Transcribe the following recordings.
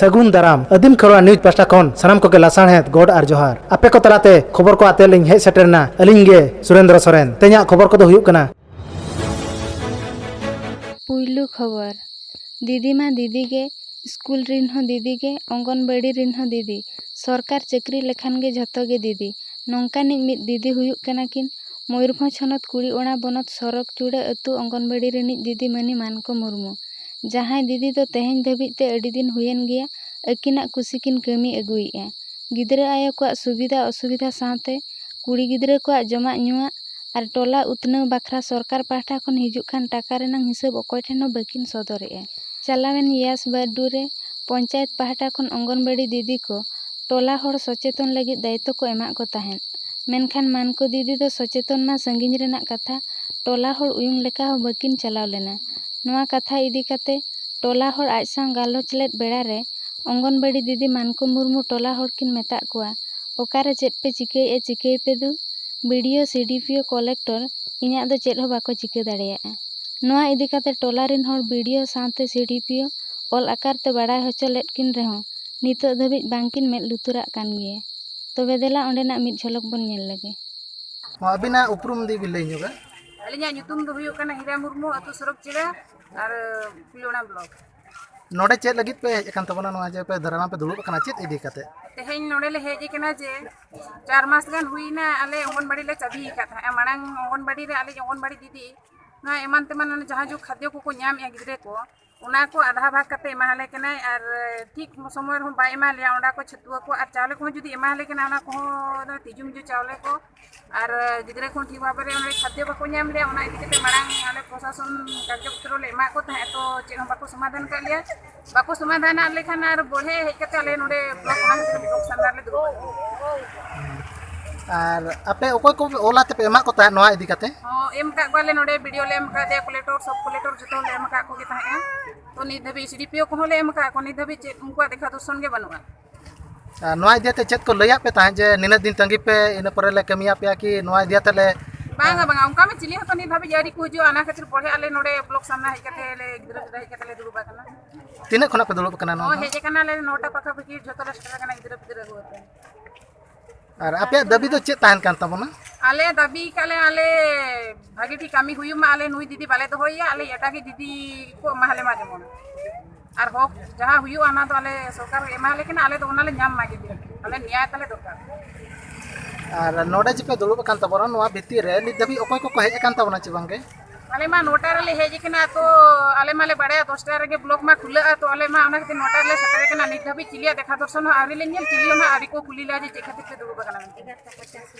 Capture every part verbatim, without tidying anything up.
ᱥᱟᱹᱜᱩᱱ ᱫᱟᱨᱟᱢ᱾ ᱟᱹᱫᱤᱢ ᱠᱷᱮᱨᱣᱟᱲ ᱱᱤᱭᱩᱡᱽ ᱯᱟᱦᱴᱟ ᱠᱷᱚᱱ ᱥᱟᱱᱟᱢ ᱠᱚᱜᱮ ᱞᱟᱥᱟᱲᱦᱮᱫ ᱜᱚᱰ ᱟᱨ ᱡᱚᱦᱟᱨ᱾ ᱟᱯᱮ ᱠᱚ ᱛᱟᱞᱟᱛᱮ ᱠᱷᱚᱵᱚᱨ ᱠᱚ ᱟᱛᱮ ᱞᱤᱧ ᱦᱮᱡ ᱥᱮᱴᱮᱨ ᱮᱱᱟ ᱟᱹᱞᱤᱧ ᱜᱮ ᱥᱩᱨᱮᱱᱫᱨᱚ ᱥᱚᱨᱮᱱ᱾ ᱛᱮᱦᱮᱧᱟᱜ ᱠᱷᱚᱵᱚᱨ ᱠᱚᱫᱚ ᱦᱩᱭᱩᱜ ᱠᱟᱱᱟ᱾ ᱯᱩᱭᱞᱩ ᱠᱷᱚᱵᱚᱨ, ᱫᱤᱫᱤ ᱢᱟ ᱫᱤᱫᱤ ᱜᱮ, ᱥᱠᱩᱞ ᱨᱤᱱ ᱦᱚᱸ ᱫᱤᱫᱤ ᱜᱮ, ᱚᱝᱜᱚᱱᱵᱟᱲᱤ ᱨᱤᱱ ᱦᱚᱸ ᱫᱤᱫᱤ, ᱥᱚᱨᱠᱟᱨ ᱪᱟᱹᱠᱨᱤ ᱞᱮᱠᱷᱟᱱ ᱜᱮ ᱡᱷᱚᱛᱚ ᱜᱮ ᱫᱤᱫᱤ᱾ ᱱᱚᱝᱠᱟᱱᱤᱡ ᱢᱤᱫ ᱫᱤᱫᱤ ᱦᱩᱭᱩᱜ ᱠᱟᱱᱟ ᱠᱤᱱ ᱢᱚᱭᱩᱨᱵᱷᱚᱸᱡᱽ ᱦᱚᱱᱚᱛ ᱠᱩᱲᱤ ᱚᱲᱟ ᱵᱚᱱᱚᱛ ᱥᱚᱨᱚᱠ ᱪᱩᱲᱟᱹ ᱟᱹᱛᱩ ᱚᱝᱜᱚᱱᱵᱟᱲᱤ ᱨᱤᱱᱤᱡ ᱫᱤᱫᱤ ᱢᱟᱹᱱᱤ ᱢᱟᱱᱠᱚ ᱢᱩᱨᱢᱩ᱾ ᱡᱟᱦᱟᱸᱭ ᱫᱤᱫᱤ ᱫᱚ ᱛᱮᱦᱮᱧ ᱫᱷᱟᱹᱵᱤᱡ ᱛᱮ ᱟᱹᱰᱤ ᱫᱤᱱ ᱦᱩᱭᱮᱱ ᱜᱮᱭᱟ, ᱟᱹᱠᱤᱱᱟᱜ ᱠᱩᱥᱤ ᱠᱤᱱ ᱠᱟᱹᱢᱤ ᱟᱹᱜᱩᱭᱮᱫᱼᱟ᱾ ᱜᱤᱫᱽᱨᱟᱹ ᱟᱭᱳ ᱠᱚᱣᱟᱜ ᱥᱩᱵᱤᱫᱷᱟ ᱚᱥᱩᱵᱤᱫᱷᱟ ᱥᱟᱶᱛᱮ ᱠᱩᱲᱤ ᱜᱤᱫᱽᱨᱟᱹ ᱠᱚᱣᱟᱜ ᱡᱚᱢᱟᱜ ᱧᱩᱣᱟᱜ ᱟᱨ ᱴᱚᱞᱟ ᱩᱛᱱᱟᱹᱣ ᱵᱟᱠᱷᱨᱟ ᱥᱚᱨᱠᱟᱨ ᱯᱟᱦᱴᱟ ᱠᱷᱚᱱ ᱦᱤᱡᱩᱜ ᱠᱟᱱ ᱴᱟᱠᱟ ᱨᱮᱱᱟᱜ ᱦᱤᱥᱟᱹᱵ ᱚᱠᱚᱭ ᱴᱷᱮᱱ ᱦᱚᱸ ᱵᱟᱹᱠᱤᱱ ᱥᱚᱫᱚᱨᱮᱫᱼᱟ᱾ ᱪᱟᱞᱟᱣᱮᱱ ᱭᱟᱥ ᱵᱟᱹᱨᱰᱩ ᱨᱮ ᱯᱚᱧᱪᱟᱭᱮᱛ ᱯᱟᱦᱴᱟ ᱠᱷᱚᱱ ᱚᱝᱜᱚᱱᱵᱟᱲᱤ ᱫᱤᱫᱤ ᱠᱚ ᱴᱚᱞᱟ ᱦᱚᱲ ᱥᱚᱪᱮᱛᱚᱱ ᱞᱟᱹᱜᱤᱫ ᱫᱟᱭᱤᱛᱛᱚ ᱠᱚ ᱮᱢᱟᱜ ᱠᱚ ᱛᱟᱦᱮᱸᱫ᱾ ᱢᱮᱱᱠᱷᱟᱱ ᱢᱟᱱᱠᱚ ᱫᱤᱫᱤ ᱫᱚ ᱥᱚᱪᱮᱛᱚᱱ ᱢᱟ ᱥᱟᱺᱜᱤᱧ ᱨᱮᱱᱟᱜ ᱠᱟᱛᱷᱟ, ᱴᱚᱞᱟ ᱦᱚᱲ ᱩᱭᱩᱝ ᱞᱮᱠᱟ ᱦᱚᱸ ᱵᱟᱹᱠᱤᱱ ᱪᱟᱞᱟᱣ ᱞᱮᱱᱟ᱾ ᱱᱚᱣᱟ ᱠᱟᱛᱷᱟ ᱤᱫᱤ ᱠᱟᱛᱮ ᱴᱚᱞᱟ ᱦᱚᱲ ᱟᱡ ᱥᱟᱶ ᱜᱟᱞᱚᱪ ᱞᱮᱫ ᱵᱮᱲᱟ ᱨᱮ ᱚᱝᱜᱚᱱᱵᱟᱲᱤ ᱫᱤᱫᱤ ᱢᱟᱱᱠᱚ ᱢᱩᱨᱢᱩ ᱴᱚᱞᱟ ᱦᱚᱲ ᱠᱤᱱ ᱢᱮᱛᱟᱜ ᱠᱚᱣᱟ, "ᱚᱠᱟᱨᱮ ᱪᱮᱫ ᱯᱮ ᱪᱤᱠᱟᱹᱭᱮᱫᱼᱟ ᱪᱤᱠᱟᱹᱭ ᱯᱮ ᱫᱩ, ᱵᱤ ᱰᱤ ᱳ, ᱥᱤ ᱰᱤ ᱯᱤ ᱳ, ᱠᱚᱞᱮᱠᱴᱚᱨ ᱤᱧᱟᱹᱜ ᱫᱚ ᱪᱮᱫ ᱦᱚᱸ ᱵᱟᱠᱚ ᱪᱤᱠᱟᱹ ᱫᱟᱲᱮᱭᱟᱜᱼᱟ᱾" ᱱᱚᱣᱟ ᱤᱫᱤ ᱠᱟᱛᱮ ᱴᱚᱞᱟ ᱨᱤᱱ ᱦᱚᱲ ᱵᱤ ᱰᱤ ᱳ ᱥᱟᱶᱛᱮ ᱥᱤ ᱰᱤ ᱯᱤ ᱳ ᱚᱞ ᱟᱠᱟᱨ ᱛᱮ ᱵᱟᱲᱟᱭ ᱦᱚᱪᱚ ᱞᱮᱫ ᱠᱤᱱ ᱨᱮᱦᱚᱸ ᱱᱤᱛᱚᱜ ᱫᱷᱟᱹᱵᱤᱡ ᱵᱟᱝᱠᱤᱱ ᱢᱮᱫ ᱞᱩᱛᱩᱨᱟᱜ ᱠᱟᱱ ᱜᱮᱭᱟ᱾ ᱛᱚᱵᱮ ᱫᱮᱞᱟ ᱚᱸᱰᱮᱱᱟᱜ ᱢᱤᱫ ᱡᱷᱚᱞᱚᱠ ᱵᱚᱱ ᱧᱮᱞ ᱞᱮᱜᱮ᱾ ᱦᱚᱸ, ᱟᱹᱵᱤᱱᱟᱜ ᱩᱯᱨᱩᱢ ᱫᱤ ᱵᱤᱱ ᱞᱟᱹᱭ ᱧᱚᱜᱟ᱾ ᱟᱹᱞᱤᱧᱟᱜ ᱧᱩᱛᱩᱢ ᱫᱚ ᱦᱩᱭᱩᱜ ᱠᱟᱱᱟ ᱦᱤᱨᱟ ᱢᱩᱨᱢᱩ, ᱟᱹᱛᱩ ᱥᱚᱨᱚᱠ ᱪᱤᱲᱟ ᱟᱨ ᱯᱤᱞᱳᱲᱟ ᱵᱞᱚᱠ᱾ ᱱᱚᱰᱮ ᱪᱮᱫ ᱞᱟᱹᱜᱤᱫ ᱯᱮ ᱦᱮᱡ ᱟᱠᱟᱱ ᱛᱟᱵᱚᱱᱟ, ᱱᱚᱣᱟ ᱡᱮ ᱯᱮ ᱫᱷᱟᱨᱱᱟ ᱯᱮ ᱫᱩᱲᱩᱵ ᱟᱠᱟᱱᱟ, ᱪᱮᱫ ᱤᱫᱤ ᱠᱟᱛᱮ? ᱛᱮᱦᱮᱧ ᱱᱚᱰᱮ ᱞᱮ ᱦᱮᱡ ᱟᱠᱟᱱᱟ ᱡᱮ ᱪᱟᱨ ᱢᱟᱥ ᱜᱟᱱ ᱦᱩᱭᱱᱟ ᱟᱞᱮ ᱚᱝᱜᱚᱱᱵᱟᱲᱤ ᱞᱮ ᱪᱟᱹᱵᱤ ᱟᱠᱟᱫ ᱛᱟᱦᱮᱸᱫ᱾ ᱢᱟᱲᱟᱝ ᱚᱝᱜᱚᱱᱵᱟᱲᱤ ᱨᱮ ᱟᱞᱮ ᱚᱝᱜᱚᱱᱵᱟᱲᱤ ᱫᱤᱫᱤ ᱱᱚᱣᱟ ᱮᱢᱟᱱ ᱛᱮᱢᱟᱱ ᱡᱟᱦᱟᱸ ᱡᱚ ᱠᱷᱟᱫᱽᱭᱚ ᱠᱚᱠᱚ ᱧᱟᱢᱮᱫᱼᱟ ᱜᱤᱫᱽᱨᱟᱹ ᱠᱚ, ᱚᱱᱟ ᱠᱚ ᱟᱫᱷᱟ ᱵᱷᱟᱜᱽ ᱠᱟᱛᱮ ᱮᱢᱟᱞᱮ ᱠᱟᱱᱟᱭ ᱟᱨ ᱴᱷᱤᱠ ᱥᱚᱢᱚᱭ ᱨᱮᱦᱚᱸ ᱵᱟᱭ ᱮᱢᱟ ᱞᱮᱭᱟ᱾ ᱚᱱᱟ ᱠᱚ ᱪᱷᱟᱹᱛᱩᱣᱟᱹ ᱠᱚ ᱟᱨ ᱪᱟᱣᱞᱮ ᱠᱚᱦᱚᱸ ᱡᱩᱫᱤ ᱮᱢᱟᱞᱮ ᱠᱟᱱᱟ, ᱚᱱᱟ ᱠᱚᱦᱚᱸ ᱛᱤᱡᱩ ᱢᱤᱡᱩ ᱪᱟᱣᱞᱮ ᱠᱚ ᱟᱨ ᱜᱤᱫᱽᱨᱟᱹ ᱠᱚᱦᱚᱸ ᱴᱷᱤᱠ ᱵᱷᱟᱵᱮ ᱨᱮ ᱚᱱᱟ ᱠᱷᱟᱫᱽᱭᱚ ᱵᱟᱠᱚ ᱧᱟᱢ ᱞᱮᱭᱟ᱾ ᱚᱱᱟ ᱤᱫᱤ ᱠᱟᱛᱮ ᱢᱟᱲᱟᱝ ᱟᱞᱮ ᱯᱨᱚᱥᱟᱥᱚᱱ ᱠᱟᱨᱡᱚ ᱯᱚᱛᱨᱚ ᱞᱮ ᱮᱢᱟᱫ ᱠᱚ ᱛᱟᱦᱮᱸᱫ, ᱛᱚ ᱪᱮᱫ ᱦᱚᱸ ᱵᱟᱠᱚ ᱥᱚᱢᱟᱫᱷᱟᱱ ᱟᱠᱟᱫ ᱞᱮᱭᱟ᱾ ᱵᱟᱠᱚ ᱥᱚᱢᱟᱫᱷᱟᱱ ᱞᱮᱠᱷᱟᱱ ᱟᱨ ᱵᱚᱲᱦᱮ ᱦᱮᱡ ᱠᱟᱛᱮ ᱟᱞᱮ ᱱᱚᱰᱮ ᱵᱞᱚᱠ ᱚᱱᱟ ᱠᱷᱟᱹᱛᱤᱨ ᱵᱞᱚᱠ ᱥᱟᱢᱱᱟ ᱨᱮᱞᱮ ᱫᱩᱲᱩᱵ ᱟᱠᱟᱱᱟ᱾ ᱟᱨ ᱟᱯᱮ ᱚᱠᱚᱭ ᱠᱚ ᱚᱞ ᱟᱛᱮ ᱯᱮ ᱮᱢᱟᱜ ᱠᱚ ᱛᱟᱦᱮᱸᱫ ᱱᱚᱣᱟ ᱤᱫᱤ ᱠᱟᱛᱮ? ᱦᱚᱸ, ᱮᱢ ᱟᱠᱟᱫ ᱠᱚᱣᱟᱞᱮ, ᱱᱚᱰᱮ ᱵᱤ ᱰᱤ ᱳ ᱞᱮ ᱮᱢ ᱟᱠᱟᱫᱮᱭᱟ, ᱠᱚᱞᱮᱠᱴᱚᱨ, ᱥᱚᱵ ᱠᱚᱞᱮᱠᱴᱚᱨ ᱡᱚᱛᱚ ᱞᱮ ᱮᱢ ᱟᱠᱟᱫ ᱠᱚᱜᱮ ᱛᱟᱦᱮᱸᱫᱼᱟ᱾ ᱛᱚ ᱱᱤᱛ ᱫᱷᱟᱹᱵᱤᱡ ᱥᱤ ᱰᱤ ᱯᱤ ᱳ ᱠᱚᱦᱚᱸ ᱞᱮ ᱮᱢ ᱟᱠᱟᱫ ᱠᱚᱣᱟ, ᱱᱤᱛ ᱫᱷᱟᱹᱵᱤᱡ ᱪᱮᱫ ᱩᱱᱠᱩᱣᱟᱜ ᱫᱮᱠᱷᱟ ᱫᱚᱨᱥᱚᱱ ᱜᱮ ᱵᱟᱹᱱᱩᱜᱼᱟ᱾ ᱟᱨ ᱱᱚᱣᱟ ᱤᱫᱤ ᱠᱟᱛᱮ ᱪᱮᱫ ᱠᱚ ᱞᱟᱹᱭᱟᱫ ᱯᱮ ᱛᱟᱦᱮᱸᱫ ᱡᱮ ᱱᱤᱱᱟᱹᱜ ᱫᱤᱱ ᱛᱟᱺᱜᱤ ᱯᱮ, ᱤᱱᱟᱹ ᱯᱚᱨᱮ ᱞᱮ ᱠᱟᱹᱢᱤᱭᱟᱯᱮᱭᱟ ᱠᱤ ᱱᱚᱣᱟ ᱤᱫᱤ ᱠᱟᱛᱮ ᱞᱮ ᱵᱟᱝᱟ, ᱵᱟᱝᱟ, ᱚᱱᱠᱟ ᱢᱟ ᱪᱤᱞᱤ ᱦᱚᱸᱛᱚ ᱱᱤᱛ ᱫᱷᱟᱹᱵᱤᱡ ᱟᱹᱣᱨᱤ ᱠᱚ ᱦᱤᱡᱩᱜᱼᱟ᱾ ᱚᱱᱟ ᱠᱷᱟᱹᱛᱤᱨ ᱯᱚᱨᱮ ᱟᱞᱮ ᱱᱚᱰᱮ ᱵᱞᱚᱠ ᱥᱟᱢᱱᱟ ᱦᱮᱡ ᱠᱟᱛᱮ ᱞᱮ, ᱜᱤᱫᱽᱨᱟᱹ ᱯᱤᱫᱽᱨᱟᱹ ᱦᱮᱡ ᱠᱟᱛᱮ ᱞᱮ ᱫᱩᱲᱩᱵ ᱟᱠᱟᱱᱟ᱾ ᱛᱤᱱᱟᱹᱜ ᱠᱷᱚᱱᱟᱜ ᱯᱮ ᱫᱩᱲᱩᱵ ᱟᱠᱟᱱᱟ ᱱᱚᱣᱟ ᱦᱚᱸ ᱫᱚ? ᱦᱮᱡ ᱟᱠᱟᱱᱟᱞᱮ, ᱱᱚᱴᱟ ᱯᱟᱠᱟᱯᱟᱠᱤ ᱡᱷᱚᱛᱚ ᱞᱮ ᱥᱮᱴᱮᱨ ᱟᱠᱟᱱᱟ ᱜᱤᱫᱽᱨᱟᱹ ᱯᱤᱫᱽᱨᱟᱹ ᱟᱹᱜᱩ ᱠᱟᱛᱮ᱾ ᱟᱨ ᱟᱯᱮᱭᱟᱜ ᱫᱟᱹᱵᱤ ᱫᱚ ᱪᱮᱫ ᱛᱟᱦᱮᱱ ᱠᱟᱱ ᱛᱟᱵᱚᱱᱟ? ᱟᱞᱮ ᱫᱟᱹᱵᱤ ᱠᱟᱜ ᱞᱮ, ᱟᱞᱮ ᱵᱷᱟᱹᱜᱤ ᱴᱷᱤᱠ ᱠᱟᱹᱢᱤ ᱦᱩᱭᱩᱜ ᱢᱟ, ᱟᱞᱮ ᱱᱩᱭ ᱫᱤᱫᱤ ᱵᱟᱞᱮ ᱫᱚᱦᱚᱭᱮᱭᱟ, ᱟᱞᱮ ᱮᱴᱟᱜᱤᱡ ᱫᱤᱫᱤ ᱠᱚ ᱮᱢᱟ ᱞᱮ ᱢᱟ ᱡᱮᱢᱚᱱ᱾ ᱟᱨ ᱦᱚᱠ ᱡᱟᱦᱟᱸ ᱦᱩᱭᱩᱜᱼᱟ, ᱚᱱᱟ ᱫᱚ ᱟᱞᱮ ᱥᱚᱨᱠᱟᱨ ᱮᱢᱟ ᱞᱮ ᱠᱟᱱᱟ, ᱟᱞᱮ ᱫᱚ ᱚᱱᱟ ᱞᱮ ᱧᱟᱢ ᱢᱟ ᱜᱮ, ᱟᱞᱮ ᱱᱮᱭᱟᱭ ᱛᱟᱞᱮ ᱫᱚᱨᱠᱟᱨ᱾ ᱟᱨ ᱱᱚᱰᱮ ᱡᱮ ᱯᱮ ᱫᱩᱲᱩᱵ ᱟᱠᱟᱱ ᱛᱟᱵᱚᱱᱟ, ᱱᱚᱣᱟ ᱵᱷᱤᱛᱤᱨ ᱨᱮ ᱱᱤᱛ ᱫᱷᱟᱹᱵᱤᱡ ᱚᱠᱚᱭ ᱠᱚᱠᱚ ᱦᱮᱡ ᱟᱠᱟᱱ ᱛᱟᱵᱚᱱᱟ ᱪᱮ ᱵᱟᱝᱜᱮ? ᱟᱞᱮ ᱢᱟ ᱱᱚᱴᱟ ᱨᱮᱞᱮ ᱦᱮᱡ ᱟᱠᱟᱱᱟ, ᱛᱚ ᱟᱞᱮ ᱢᱟᱞᱮ ᱵᱟᱲᱟᱭᱟ ᱫᱚᱥᱴᱟ ᱨᱮᱜᱮ ᱵᱞᱚᱠ ᱢᱟ ᱠᱷᱩᱞᱟᱹᱜᱼᱟ, ᱛᱚ ᱟᱞᱮ ᱢᱟ ᱚᱱᱟ ᱠᱷᱟᱹᱛᱤᱨ ᱱᱚᱴᱟ ᱨᱮᱞᱮ ᱥᱮᱴᱮᱨ ᱟᱠᱟᱱᱟ᱾ ᱱᱤᱛ ᱫᱷᱟᱹᱵᱤᱡ ᱪᱤᱞᱤᱭᱟᱜ ᱫᱮᱠᱷᱟ ᱫᱚᱨᱥᱚᱱ ᱦᱚᱸ ᱟᱹᱣᱨᱤ ᱞᱮ ᱧᱮᱞ, ᱪᱤᱞᱤ ᱦᱚᱸ ᱱᱟᱦᱟᱜ ᱟᱹᱣᱨᱤ ᱠᱚ ᱠᱩᱞᱤ ᱞᱮᱭᱟ ᱡᱮ ᱪᱮᱫ ᱠᱷᱟᱹᱛᱤᱨ ᱯᱮ ᱫᱩᱲᱩᱵ ᱟᱠᱟᱱᱟ ᱢᱮᱱᱛᱮ᱾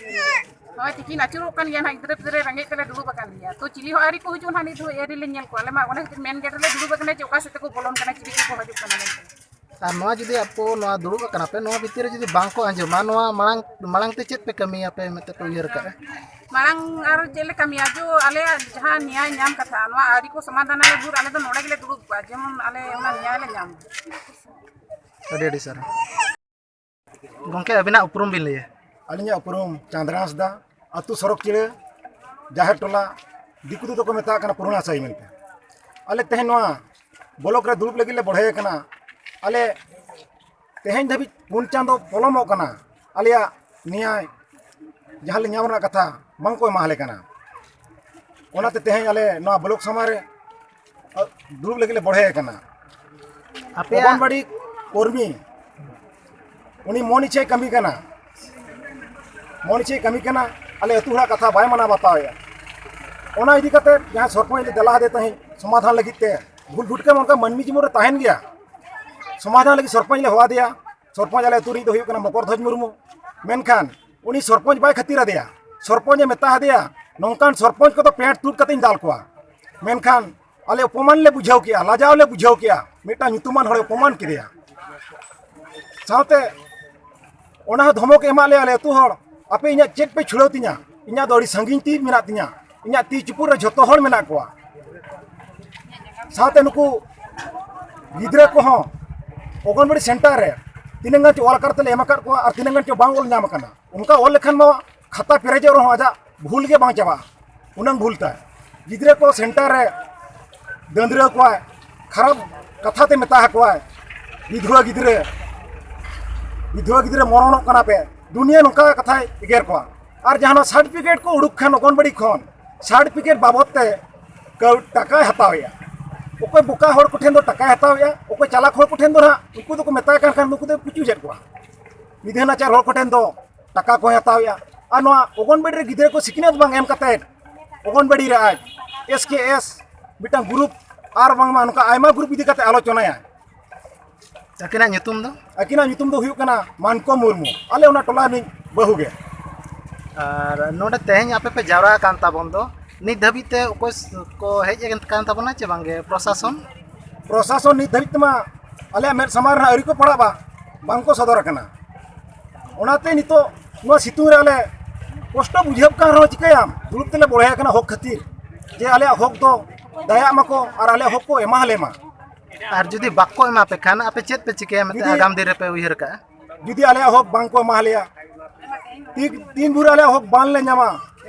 ᱦᱳᱭ, ᱛᱤᱠᱤᱱ ᱟᱹᱪᱩᱨᱚᱜ ᱠᱟᱱ ᱜᱮᱭᱟ ᱱᱟᱦᱟᱜ, ᱜᱤᱫᱽᱨᱟᱹ ᱯᱤᱫᱽᱨᱟᱹ ᱨᱮᱸᱜᱮᱡ ᱛᱮᱞᱮ ᱫᱩᱲᱩᱵ ᱟᱠᱟᱱ ᱜᱮᱭᱟ, ᱛᱚ ᱪᱤᱞᱤ ᱦᱚᱸ ᱟᱹᱣᱨᱤ ᱠᱚ ᱦᱤᱡᱩᱜᱼᱟ ᱱᱟᱦᱟᱜ, ᱱᱤᱛ ᱫᱷᱟᱹᱵᱤᱡ ᱟᱹᱣᱨᱤ ᱞᱮ ᱧᱮᱞ ᱠᱚᱣᱟ᱾ ᱟᱞᱮ ᱢᱟ ᱚᱱᱟ ᱠᱷᱟᱹᱛᱤᱨ ᱢᱮᱱ ᱜᱮᱴ ᱨᱮᱞᱮ ᱫᱩᱲᱩᱵ ᱟᱠᱟᱱᱟ ᱡᱮ ᱚᱠᱟ ᱥᱮᱫ ᱛᱮᱠᱚ ᱵᱚᱞᱚᱱ ᱠᱟᱱᱟ, ᱪᱤᱞᱤ ᱠᱚᱠᱚ ᱦᱤᱡᱩᱜ ᱠᱟᱱᱟ ᱢᱮᱱᱛᱮ᱾ ᱟᱨ ᱱᱚᱣᱟ ᱡᱩᱫᱤ ᱟᱯᱮ ᱱᱚᱣᱟ ᱫᱩᱲᱩᱵ ᱟᱠᱟᱱᱟ ᱯᱮ, ᱱᱚᱣᱟ ᱵᱷᱤᱛᱤᱨ ᱨᱮ ᱡᱩᱫᱤ ᱵᱟᱝ ᱠᱚ ᱟᱸᱡᱚᱢᱟ, ᱱᱚᱣᱟ ᱢᱟᱲᱟᱝ, ᱢᱟᱲᱟᱝ ᱛᱮ ᱪᱮᱫ ᱯᱮ ᱠᱟᱹᱢᱤᱭᱟ ᱯᱮ ᱢᱮᱱᱛᱮ ᱯᱮ ᱩᱭᱦᱟᱹᱨ ᱟᱠᱟᱫᱼᱟ? ᱢᱟᱲᱟᱝ ᱟᱨ ᱪᱮᱫ ᱞᱮ ᱠᱟᱹᱢᱤᱭᱟ, ᱡᱚ ᱟᱞᱮᱭᱟᱜ ᱡᱟᱦᱟᱸ ᱱᱮᱭᱟᱭ ᱧᱟᱢ ᱠᱟᱛᱷᱟ, ᱱᱚᱣᱟ ᱟᱹᱨᱤ ᱠᱚ ᱥᱚᱢᱟᱫᱷᱟᱱ ᱟᱞᱮ ᱵᱷᱳᱨ, ᱟᱞᱮ ᱫᱚ ᱱᱚᱰᱮ ᱜᱮᱞᱮ ᱫᱩᱲᱩᱵ ᱠᱚᱜᱼᱟ, ᱡᱮᱢᱚᱱ ᱟᱞᱮ ᱚᱱᱟ ᱱᱮᱭᱟᱭ ᱞᱮ ᱧᱟᱢ᱾ ᱟᱹᱰᱤ ᱟᱹᱰᱤ ᱥᱟᱨᱦᱟᱣ᱾ ᱜᱚᱢᱠᱮ, ᱟᱹᱵᱤᱱᱟᱜ ᱩᱯᱨᱩᱢ ᱵᱤᱱ ᱞᱟᱹᱭᱟ? ᱟᱹᱞᱤᱧᱟᱜ ᱩᱯᱨᱩᱢ ᱪᱟᱸᱫᱽᱨᱟ ᱦᱟᱸᱥᱫᱟ, ᱟᱹᱛᱩ ᱥᱚᱨᱚᱠ ᱪᱤᱲᱟᱹ, ᱡᱟᱦᱮᱨ ᱴᱚᱞᱟ, ᱫᱤᱠᱩ ᱛᱮᱫᱚ ᱠᱚ ᱢᱮᱛᱟᱜ ᱠᱟᱱᱟ ᱯᱩᱨᱩᱱᱟ ᱥᱟᱹᱦᱤ ᱢᱮᱱᱛᱮ᱾ ᱟᱞᱮ ᱛᱮᱦᱮᱧ ᱱᱚᱣᱟ ᱵᱞᱚᱠ ᱨᱮ ᱫᱩᱲᱩᱵ ᱞᱟᱹᱜᱤᱫ ᱞᱮ ᱵᱚᱲᱦᱮ ᱟᱠᱟᱱᱟ᱾ ᱟᱞᱮ ᱛᱮᱦᱮᱧ ᱫᱷᱟᱹᱵᱤᱡ ᱯᱩᱱ ᱪᱟᱸᱫᱚ ᱯᱚᱞᱚᱢᱚᱜ ᱠᱟᱱᱟ, ᱟᱞᱮᱭᱟᱜ ᱱᱮᱭᱟᱭ ᱡᱟᱦᱟᱸ ᱞᱮ ᱧᱟᱢ ᱨᱮᱱᱟᱜ ᱠᱟᱛᱷᱟ ᱵᱟᱝ ᱠᱚ ᱮᱢᱟ ᱞᱮ ᱠᱟᱱᱟ᱾ ᱚᱱᱟᱛᱮ ᱛᱮᱦᱮᱧ ᱟᱞᱮ ᱱᱚᱣᱟ ᱵᱞᱚᱠ ᱥᱟᱢᱟᱝ ᱨᱮ ᱫᱩᱲᱩᱵ ᱞᱟᱹᱜᱤᱫ ᱞᱮ ᱵᱚᱲᱦᱮ ᱟᱠᱟᱱᱟ᱾ ᱟᱯᱮᱭᱟᱜ ᱚᱝᱜᱚᱱᱵᱟᱲᱤ ᱠᱚᱨᱢᱤ, ᱩᱱᱤ ᱢᱚᱱ ᱤᱪᱪᱷᱟᱹᱭ ᱠᱟᱹᱢᱤ ᱠᱟᱱᱟ, ᱢᱚᱱ ᱤᱪᱪᱷᱟᱹᱭ ᱠᱟᱹᱢᱤ ᱠᱟᱱᱟ, ᱟᱞᱮ ᱟᱹᱛᱩ ᱦᱚᱲᱟᱜ ᱠᱟᱛᱷᱟ ᱵᱟᱭ ᱢᱟᱱᱟᱣ ᱵᱟᱛᱟᱣᱮᱫᱼᱟ᱾ ᱚᱱᱟ ᱤᱫᱤ ᱠᱟᱛᱮ ᱡᱟᱦᱟᱸ ᱥᱚᱨᱯᱚᱧᱪ ᱞᱮ ᱫᱮᱞᱟ ᱟᱫᱮ ᱛᱟᱦᱮᱸᱫ ᱥᱚᱢᱟᱫᱷᱟᱱ ᱞᱟᱹᱜᱤᱫ ᱛᱮ, ᱵᱷᱩᱞ ᱵᱷᱩᱴᱠᱟᱹᱢ ᱚᱱᱠᱟ ᱢᱟᱹᱱᱢᱤ ᱡᱤᱵᱚᱱ ᱨᱮ ᱛᱟᱦᱮᱱ ᱜᱮᱭᱟ᱾ ᱥᱚᱢᱟᱫᱷᱟᱱ ᱞᱟᱹᱜᱤᱫ ᱥᱚᱨᱯᱚᱧᱪ ᱞᱮ ᱦᱚᱦᱚ ᱟᱫᱮᱭᱟ᱾ ᱥᱚᱨᱯᱚᱧᱪ ᱟᱞᱮ ᱟᱹᱛᱩ ᱨᱤᱱᱤᱡ ᱫᱚ ᱦᱩᱭᱩᱜ ᱠᱟᱱᱟ ᱢᱚᱠᱚᱨ ᱫᱷᱚᱡᱽ ᱢᱩᱨᱢᱩ᱾ ᱢᱮᱱᱠᱷᱟᱱ ᱩᱱᱤ ᱥᱚᱨᱯᱚᱧᱪ ᱵᱟᱭ ᱠᱷᱟᱹᱛᱤᱨ ᱟᱫᱮᱭᱟ᱾ ᱥᱚᱨᱯᱚᱧᱪ ᱮ ᱢᱮᱛᱟ ᱟᱫᱮᱭᱟ, "ᱱᱚᱝᱠᱟᱱ ᱥᱚᱨᱯᱚᱧᱪ ᱠᱚᱫᱚ ᱯᱮᱸᱴ ᱛᱩᱫ ᱠᱟᱛᱮᱧ ᱫᱟᱞ ᱠᱚᱣᱟ᱾" ᱢᱮᱱᱠᱷᱟᱱ ᱟᱞᱮ ᱚᱯᱚᱢᱟᱱ ᱞᱮ ᱵᱩᱡᱷᱟᱹᱣ ᱠᱮᱜᱼᱟ, ᱞᱟᱡᱟᱣ ᱞᱮ ᱵᱩᱡᱷᱟᱹᱣ ᱠᱮᱜᱼᱟ, ᱢᱤᱫᱴᱟᱝ ᱧᱩᱛᱩᱢᱟᱱ ᱦᱚᱲᱮ ᱚᱯᱚᱢᱟᱱ ᱠᱮᱫᱮᱭᱟ᱾ ᱥᱟᱶᱛᱮ ᱚᱱᱟ ᱦᱚᱸ ᱫᱷᱚᱢᱚᱠ ᱮ ᱮᱢᱟᱫ ᱞᱮᱭᱟ, ᱟᱞᱮ ᱟᱹᱛᱩ ᱦᱚᱲ, "ᱟᱯᱮ ᱤᱧᱟᱹᱜ ᱪᱮᱫ ᱯᱮ ᱪᱷᱩᱲᱟᱹᱣ ᱛᱤᱧᱟ? ᱤᱧᱟᱹᱜ ᱫᱚ ᱟᱹᱰᱤ ᱥᱟᱺᱜᱤᱧ ᱛᱤ ᱢᱮᱱᱟᱜ ᱛᱤᱧᱟ, ᱤᱧᱟᱹᱜ ᱛᱤ ᱪᱩᱯᱩᱫ ᱨᱮ ᱡᱷᱚᱛᱚ ᱦᱚᱲ ᱢᱮᱱᱟᱜ ᱠᱚᱣᱟ᱾" ᱥᱟᱶᱛᱮ ᱱᱩᱠᱩ ᱜᱤᱫᱽᱨᱟᱹ ᱠᱚᱦᱚᱸ ᱚᱜᱚᱱᱵᱟᱲᱤ ᱥᱮᱱᱴᱟᱨ ᱨᱮ ᱛᱤᱱᱟᱹᱜ ᱜᱟᱱ ᱪᱚ ᱚᱞ ᱟᱠᱟᱨ ᱛᱮᱞᱮ ᱮᱢ ᱟᱠᱟᱫ ᱠᱚᱣᱟ ᱟᱨ ᱛᱤᱱᱟᱹᱜ ᱜᱟᱱ ᱪᱚ ᱵᱟᱝ ᱚᱞ ᱧᱟᱢ ᱟᱠᱟᱱᱟ᱾ ᱚᱱᱠᱟ ᱚᱞ ᱞᱮᱠᱷᱟᱱ ᱢᱟ ᱠᱷᱟᱛᱟ ᱯᱮᱨᱮᱡᱚᱜ ᱨᱮᱦᱚᱸ ᱟᱡᱟᱜ ᱵᱷᱩᱞ ᱜᱮ ᱵᱟᱝ ᱪᱟᱵᱟᱜᱼᱟ, ᱩᱱᱟᱹᱝ ᱵᱷᱩᱞ ᱛᱟᱭ᱾ ᱜᱤᱫᱽᱨᱟᱹ ᱠᱚ ᱥᱮᱱᱴᱟᱨ ᱨᱮ ᱫᱟᱹᱱᱫᱽᱨᱟᱹ ᱠᱚᱣᱟᱭ, ᱠᱷᱟᱨᱟᱯ ᱠᱟᱛᱷᱟ ᱛᱮ ᱢᱮᱛᱟ ᱟᱠᱚᱣᱟᱭ, ᱵᱤᱫᱷᱩᱣᱟᱹ ᱜᱤᱫᱽᱨᱟᱹ, ᱵᱤᱫᱷᱩᱣᱟᱹ ᱜᱤᱫᱽᱨᱟᱹ ᱢᱚᱨᱚᱱᱚᱜ ᱠᱟᱱᱟ ᱯᱮ, ᱫᱩᱱᱤᱭᱟᱹ ᱱᱚᱝᱠᱟ ᱠᱟᱛᱷᱟᱭ ᱮᱜᱮᱨ ᱠᱚᱣᱟ᱾ ᱟᱨ ᱡᱟᱦᱟᱱᱟᱜ ᱥᱟᱨᱴᱤᱯᱷᱤᱠᱮᱴ ᱠᱚ ᱩᱰᱩᱠ ᱠᱷᱟᱱ ᱚᱜᱚᱱᱵᱟᱲᱤ ᱠᱷᱚᱱ, ᱥᱟᱨᱴᱤᱯᱷᱤᱠᱮᱴ ᱵᱟᱵᱚᱫ ᱛᱮ ᱠᱟᱹᱣ-, ᱴᱟᱠᱟᱭ ᱦᱟᱛᱟᱣᱮᱜᱼᱟ᱾ ᱚᱠᱚᱭ ᱵᱚᱠᱟ ᱦᱚᱲ ᱠᱚᱴᱷᱮᱱ ᱫᱚ ᱴᱟᱠᱟᱭ ᱦᱟᱛᱟᱣᱮᱜᱼᱟ, ᱚᱠᱚᱭ ᱪᱟᱞᱟᱠ ᱦᱚᱲ ᱠᱚᱴᱷᱮᱱ ᱫᱚ ᱱᱟᱦᱟᱜ ᱩᱱᱠᱩ ᱫᱚᱠᱚ ᱢᱮᱛᱟᱭ ᱠᱟᱱ ᱠᱷᱟᱱ ᱱᱩᱠᱩ ᱫᱚᱭ ᱯᱩᱪᱩᱡᱮᱫ ᱠᱚᱣᱟ᱾ ᱢᱤᱫᱷᱟᱹ ᱱᱟᱪᱟᱨ ᱦᱚᱲ ᱠᱚᱴᱷᱮᱱ ᱫᱚ ᱴᱟᱠᱟ ᱠᱚᱭ ᱦᱟᱛᱟᱣᱮᱜᱼᱟ᱾ ᱟᱨ ᱱᱚᱣᱟ ᱚᱜᱚᱱᱵᱟᱲᱤ ᱨᱮ ᱜᱤᱫᱽᱨᱟᱹ ᱠᱚ ᱥᱤᱠᱷᱱᱟᱹᱛ ᱵᱟᱝ ᱮᱢ ᱠᱟᱛᱮᱫ ᱚᱜᱚᱱᱵᱟᱲᱤ ᱨᱮ ᱟᱡ ᱮᱥ ᱠᱮ ᱮᱥ ᱢᱤᱫᱴᱟᱝ ᱜᱨᱩᱯ ᱟᱨ ᱵᱟᱝᱢᱟ ᱱᱚᱝᱠᱟ ᱟᱭᱢᱟ ᱜᱨᱩᱯ ᱤᱫᱤ ᱠᱟᱛᱮ ᱟᱞᱳᱪᱚᱱᱟᱭᱟ᱾ ᱟᱹᱠᱤᱱᱟᱜ ᱧᱩᱛᱩᱢ ᱫᱚ? ᱟᱹᱠᱤᱱᱟᱜ ᱧᱩᱛᱩᱢ ᱫᱚ ᱦᱩᱭᱩᱜ ᱠᱟᱱᱟ ᱢᱟᱱᱠᱚ ᱢᱩᱨᱢᱩ, ᱟᱞᱮ ᱚᱱᱟ ᱴᱚᱞᱟ ᱨᱤᱱᱤᱡ ᱵᱟᱹᱦᱩ ᱜᱮ᱾ ᱟᱨ ᱱᱚᱰᱮ ᱛᱮᱦᱮᱧ ᱟᱯᱮ ᱯᱮ ᱡᱟᱣᱨᱟ ᱟᱠᱟᱱ ᱛᱟᱵᱚᱱ ᱫᱚ, ᱱᱤᱛ ᱫᱷᱟᱹᱵᱤᱡ ᱛᱮ ᱚᱠᱚᱭ ᱠᱚ ᱦᱮᱡ ᱟᱠᱟᱱ ᱛᱟᱵᱚᱱᱟ ᱪᱮ ᱵᱟᱝᱜᱮ ᱯᱨᱚᱥᱟᱥᱚᱱ? ᱯᱨᱚᱥᱟᱥᱚᱱ ᱱᱤᱛ ᱫᱷᱟᱹᱵᱤᱡ ᱛᱮᱢᱟ ᱟᱞᱮᱭᱟᱜ ᱢᱮᱫ ᱥᱟᱢᱟᱝ ᱨᱮ ᱟᱹᱣᱨᱤ ᱠᱚ ᱯᱟᱲᱟᱜᱼᱟ, ᱵᱟᱝ ᱠᱚ ᱥᱚᱫᱚᱨ ᱟᱠᱟᱱᱟ᱾ ᱚᱱᱟᱛᱮ ᱱᱤᱛᱚᱜ ᱱᱚᱣᱟ ᱥᱤᱛᱩᱝ ᱨᱮ ᱟᱞᱮ ᱠᱚᱥᱴᱚ ᱵᱩᱡᱷᱟᱹᱜ ᱠᱟᱱ ᱨᱮᱦᱚᱸ ᱪᱤᱠᱟᱹᱭᱟᱢ, ᱫᱩᱲᱩᱵ ᱛᱮᱞᱮ ᱵᱚᱲᱦᱮ ᱟᱠᱟᱱᱟ ᱦᱚᱠ ᱠᱷᱟᱹᱛᱤᱨ, ᱡᱮ ᱟᱞᱮᱭᱟᱜ ᱦᱚᱠ ᱫᱚ ᱫᱟᱭᱟᱜ ᱢᱟᱠᱚ ᱟᱨ ᱟᱞᱮᱭᱟᱜ ᱦᱚᱠ ᱠᱚ ᱮᱢᱟ ᱞᱮ ᱢᱟ᱾ ᱟᱨ ᱡᱩᱫᱤ ᱵᱟᱠᱚ ᱮᱢᱟ ᱯᱮ ᱠᱷᱟᱱ ᱟᱯᱮ ᱪᱮᱫ ᱯᱮ ᱪᱤᱠᱟᱹᱭᱟ ᱢᱮᱱᱛᱮ ᱡᱩᱫᱤ ᱟᱜᱟᱢ ᱫᱤᱱ ᱨᱮᱯᱮ ᱩᱭᱦᱟᱹᱨ ᱠᱟᱜᱼᱟ? ᱡᱩᱫᱤ ᱟᱞᱮᱭᱟᱜ ᱦᱚᱠ ᱵᱟᱝ ᱠᱚ ᱮᱢᱟ ᱞᱮᱭᱟ, ᱛᱤᱱ, ᱛᱤᱱ ᱵᱷᱳᱨ ᱟᱞᱮᱭᱟᱜ ᱦᱚᱠ ᱵᱟᱝ ᱞᱮ ᱧᱟᱢᱟ,